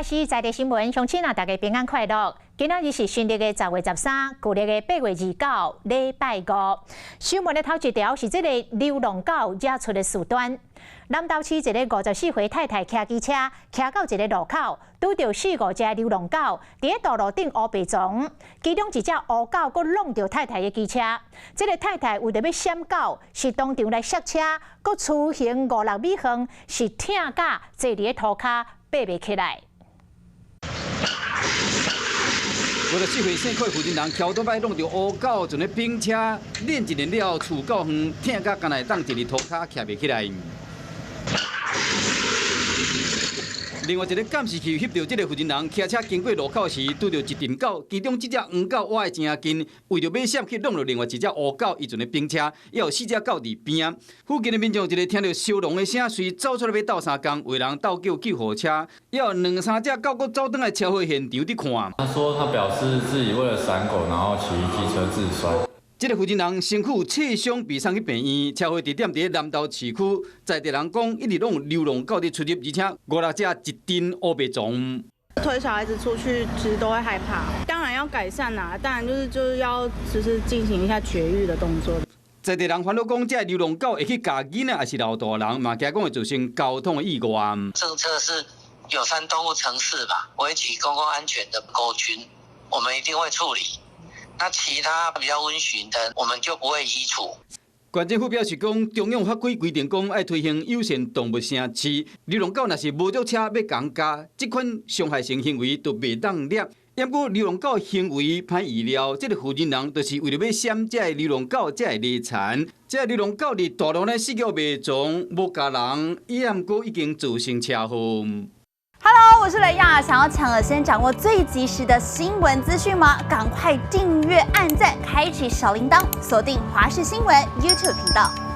視在地新聞，鄉親啊，大家平安快樂。今仔日是新曆的10月13，舊曆的8月29，禮拜五。新聞的頭一條是這个流浪狗惹出的事端。南投市一个54歲太太騎機車騎到一个路口，拄著四五隻流浪狗佇咧道路頂烏白傱，其中一隻烏狗閣挵著太太的機車。這个太太為著欲閃狗，是當場來剎車，閣趨行五六米遠，是疼甲坐佇咧塗跤爬袂起來。54歲姓柯的負責人，蹺倒擺挵著烏狗，踮咧冰車，練一年了，厝夠遠，疼甲干焦會當坐佇塗跤徛袂起來。另外一个監視器翕著這个負責人騎車經過路口時，拄著一陣狗，其中這隻黃狗倚得誠近，為著欲閃去挵著另外一隻烏狗，伊踮咧冰車，猶有四隻狗佇邊仔。附近的民眾一个聽著燒龍的聲，隨走出來欲鬥相共，有人鬥叫救護車，猶有兩三隻狗閣走轉來車禍現場佇看。他說他表示自己為了閃狗，然後騎機車自摔。這个負責人身軀切傷，被送去病院。車禍地點佇南投市區，在地人講一直攏有流浪狗佇出入，而且五六隻一陣烏白傱。推小孩子出去其實都會害怕，當然要改善啦，當然就是要就是進行一下絕育的動作。在地人煩惱講，這个流浪狗會去咬囡仔，抑是老大人，嘛驚講會造成交通的意外。政策是友善動物城市吧，危及公共安全的狗群，我們一定會處理。那其他比較溫馴的，我們就不會移除。縣政府表示講，中央法規規定講愛推行友善動物城市，流浪狗若是無著車欲共咬，這款傷害性行為就袂當掠。毋過流浪狗行為歹預料，這个負責人就是為著欲閃這个流浪狗才會犁田。這个流浪狗佇大路呢死叫袂傱，無咬人，伊毋過已經造成車禍。 Hello，我是雷亞，想要搶先掌握最及時的新聞資訊嗎？趕快訂閱、按讚、開啟小鈴鐺，鎖定華視新聞 YouTube 頻道。